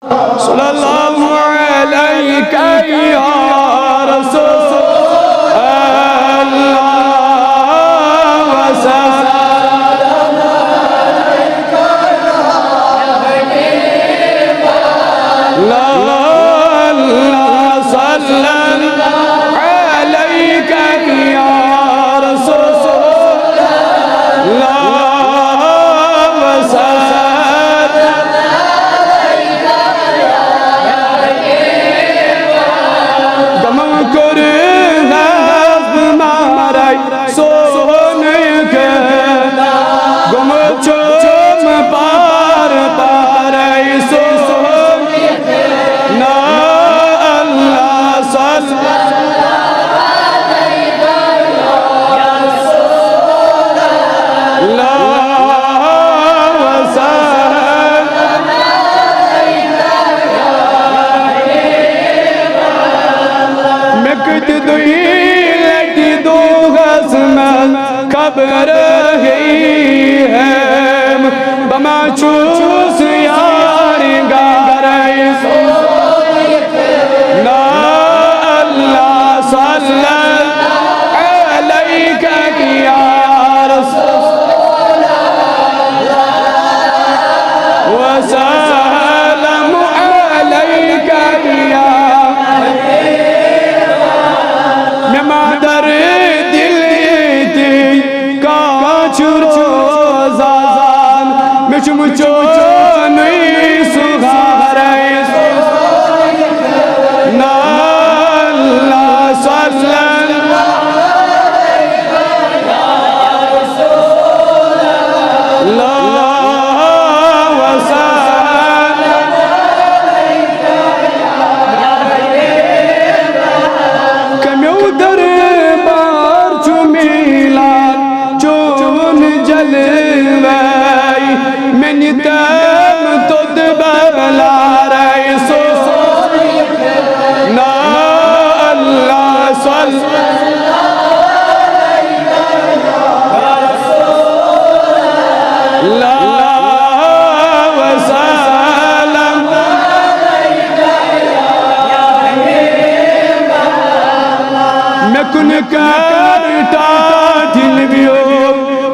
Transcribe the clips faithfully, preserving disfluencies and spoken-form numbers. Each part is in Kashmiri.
صلى الله عليك يا رسول الله، وسلم. لا، لا، صلى عليك يا رسول الله، وسلم. غمو کوٚر حظ بہٕ مارے سونُے کٲم، گوٚمُت چھُم پار پارے سون۔ نا، اللہ صلی اللہ وسلم۔ مےٚ کٔتہِ دۄیہِ لٹہِ دۄہس منٛز خبر ہیٚیہِ ہم، بہٕ ما چھُس یار گرے۔ نا، اللہ صلی اللہ علیک یا رسول اللہ، وسلم علیک یا۔ مےٚ ما درد دل تہِ کانٛہہ چھُ روزان، مےٚ چھُم چونُے سُہ گرے۔ نا، اللہ صلی اللہ وسلم۔ کمیو دربار چھُ میلان چون جلوے، مےٚ نِتم توٚت بلارے سو۔ نا، اللہ صلی اللہ وسلم۔ مےٚ کُن کر ٹاٹھِن ویو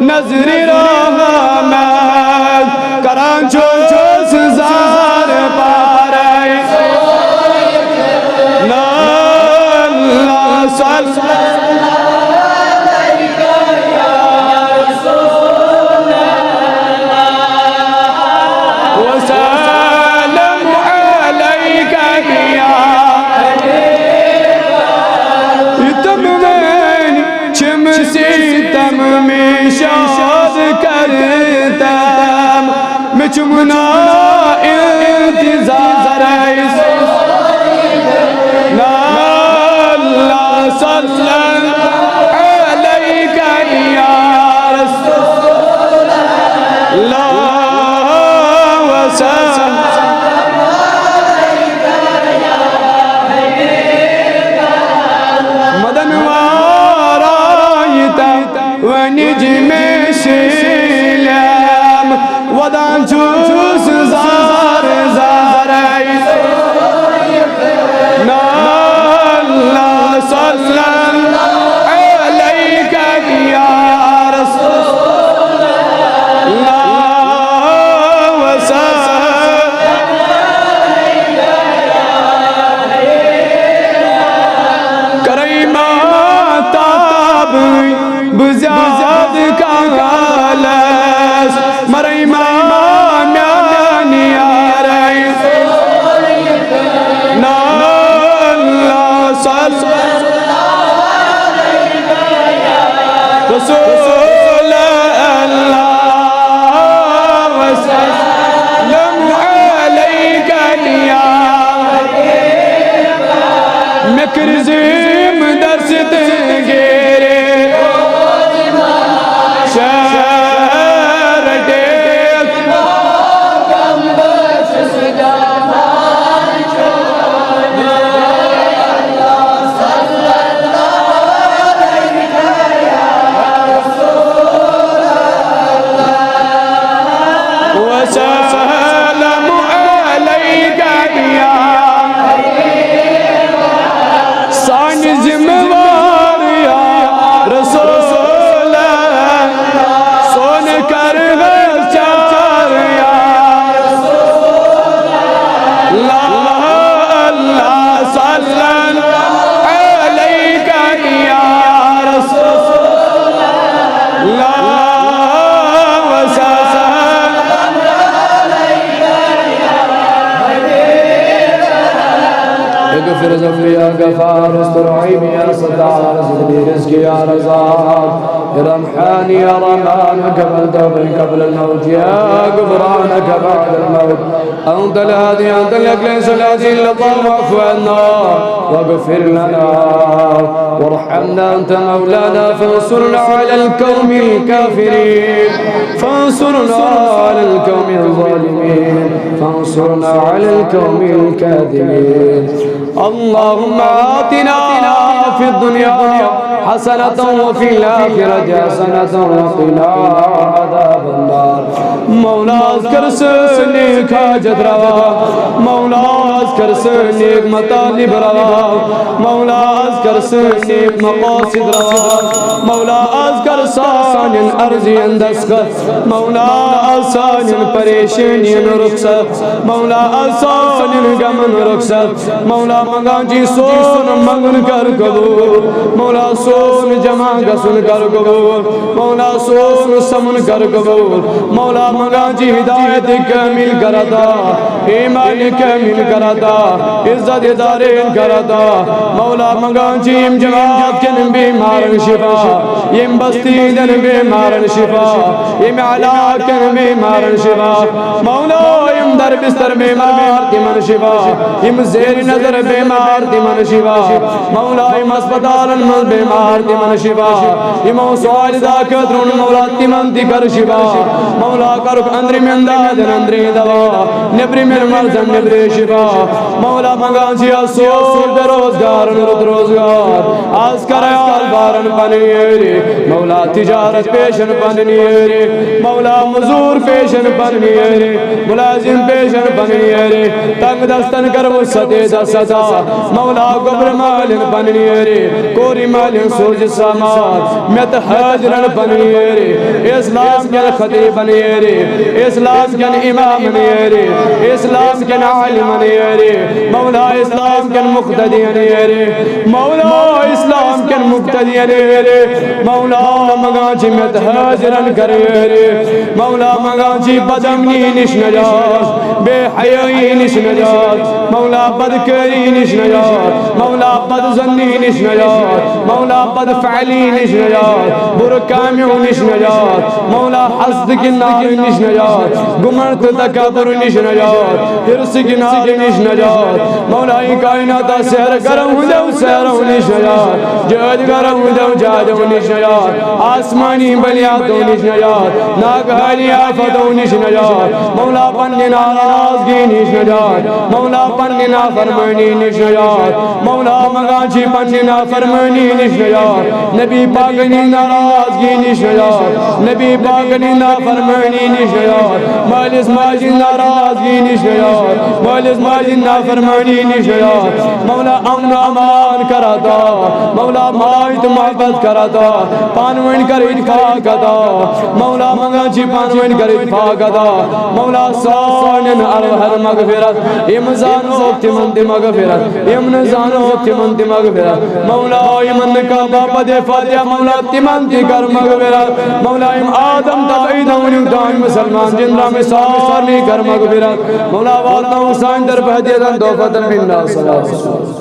نظرِ رحمت، کران چھُس زار پارے۔ نا، اللہ صلی وسلم علیک یا۔ یہِ تِم وٲنۍ چھِم ستم مےٚ شاد کردم، مےٚ چھُم نا انتظار۔ نا، اللہ صلی علیک یا رسول اللہ وسلم۔ مدن وارا یہِ تم ونج مےٚ شیلم، ودان چھُس زار زارے۔ نا، اللہ صلی اللہ علیک یا رسول اللہ وسلم۔ کرے ما تاب بہٕ زیادٕ کالس، مرے ما میانہِ یارے۔ نا، اللہ صلی رسول اللہ وسلم علیک یا۔ مےٚ کٔرۍ زِم دست گیرے شہر ڈیک۔ وسلم علیک اغفر ذنبي يا غفار، استر عيبي يا ستار، زدني رزقي يا رزاق، يا رحمن يا رحمن، قبل توبة قبل الموت، يا غفرانك بعد الموت. أنت الهادي، أنت الذي ليس الهادي إلا الله، واعف عنا واغفر لنا وارحمنا، أنت مولانا فانصرنا على القوم الكافرين، فانصرنا على القوم الظالمين، فانصرنا على القوم الكاذبين. اللهم آتنا في الدنيا حسنة وفي الآخرة حسنة وقنا عذاب النار. مولا، از کر سٲنۍ نیک حاجت روا۔ مولا، از کر سٲنۍ نیک مطالب روا۔ مولا، از کر سٲنۍ نیک مقاصد روا۔ مولا، از کر سانٮ۪ن عرضین دستخط۔ مولا، از سانٮ۪ن پریشٲنین رخصت۔ مولا، از سانٮ۪ن غمن رخصت۔ مولا، منگان چھِ سون منگُن کر قبول۔ مولا، سون جمع گژھُن کر قبول۔ مولا، سون سمُن کر قبول۔ مولا، منگان چھِ ہدایت کامل کر عطا، ایمان کامل کر عطا، عزت دارین کر عطا۔ مولا، منگان چھِ یِم جماعت کٮ۪ن بیمارن شفا، یِم بستی ہٕنٛدٮ۪ن بیمارن شفا، ییٚمہِ علاقہٕ کٮ۪ن بیمارن شفا۔ مولا، یِم در بستر بیمار تِمن شفا، یِم زیر نظر بیمار تِمن شفا۔ مولا، یِم ہسپتالن منٛز بیمار تِمن شفا، یِمو سوالہِ دعا خٲطرٕ ووٚن مولا تِمن تہِ کر شفا۔ مولا، کرُکھ أنٛدرِمٮ۪ن دادٮ۪ن أنٛدرے دوا، نیٚبرِمٮ۪ن مرضن نیٚبرے شفا۔ مولا، منگان چھِ از سور بے روزگارن رُت روزگار۔ از کر عیال بارن پنٕنۍ یٲری۔ مولا، تجارت پیشن پنٕنۍ یٲری۔ مولا، مزور پیشن پنٕنۍ یٲری۔ ملازم پیشن پنٕنۍ یٲری۔ تنگ دستن کر وسعت دست عطا۔ مولا، گوٚبرِ مالٮ۪ن پنٕنۍ یٲری۔ کوٗرِ مالٮ۪ن سوز سماج۔ مےٚ تہٕ حٲضِرن پنٕنۍ یٲری۔ اسلام کٮ۪ن خطیبن یٲری۔ اسلام کٮ۪ن امامن یٲری۔ اسلام کٮ۪ن عالمن یٲری۔ مولا، اسلام کٮ۪ن مقتدین یٲری۔ مولا، اسلام کٮ۪ن مقتدین یٲری۔ مولا، منگان چھِ مےٚ تہٕ حٲضِرن کر یٲری۔ مولا، منگان چھِ بد امنی نِش نجات، بے حیٲیی نِش نجات۔ مولا، بدکٲری نِش نجات۔ مولا، بد ظنی نِش نجات۔ مولا، بد فعلی نِش نجات، بُرٕ کامیو نِش نجات۔ مولا، حسد کہِ نارٕ نِش نجات، گُمنڈ تہٕ تکبر نِش نجات، حرص کہِ نارٕ نِش نجات۔ مولا، یہِ کائنات سیر کرن ہٕنٛدیو سیرو نِش نجات، جٲدۍ کرن ہٕنٛدیو جادیو نِش نجات، آسمانی بلیاتو نِش نجات، ناگہانی آفتو نِش نجات۔ مولا، پننہِ ناراضگی نِش نجات۔ مولا، پننہِ نافرمٲنی نِش نجات۔ مولا، منگان چھِ پننہِ نافرمٲنی نِش نجات، نبی پاکن ہٕنٛز ناراضگی نِش نجات، نبی پاکن ہٕنٛز نافرمٲنی نِش نجات، مٲلِس ماجہِ ہٕنٛز ناراضگی نِش نجات، مٲلِس ماجہِ ہٕنٛز نافرمٲنی نِش نجات۔ مولا، امن و امان کر عطا۔ مولا، ماے تہٕ محبت کر عطا۔ پانہٕ ؤنۍ کر اتفاق عطا۔ مولا، منگان چھِ پانہٕ ؤنۍ کر اتفاق عطا۔ مولا، سانٮ۪ن ارواحن مغفرت، یِم زانوکھ تِمن تہِ مغفرت، یِم نہٕ زانوکھ تِمن تہِ مغفرت۔ مولا، یِمن نہٕ کانٛہہ بابا دے فاتحہ، مولا، تِمن تہِ کر مغفرت۔ مولا، یِم آدم تہٕ ٲدم ؤنِو تام مسلمان زِندٕ آمٕتۍ سارنٕے کر مغفرت۔ مولا، واتناوُن سانہِ طرفہٕ ہدیتن تحفتن منا صلوات۔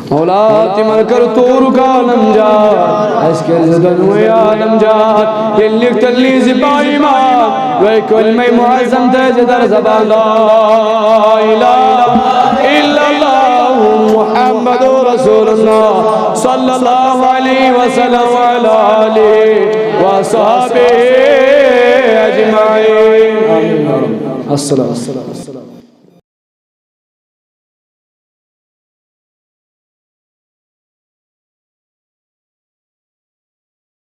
مولا، تِمن کر تورُک عالم جار، اَسہِ کٔرۍ زِ دۄنوَے عالم جار۔ ییٚلہِ لیکھتن لیٖزِ پایہِ مار، وے کلمہ معظم تھٲوزِ در زبان، لا الہ الا اللہ محمد رسول اللہ صلی اللہ علیہ وسلم وعلی آلہ وصحبہ اجمعین۔ السلام۔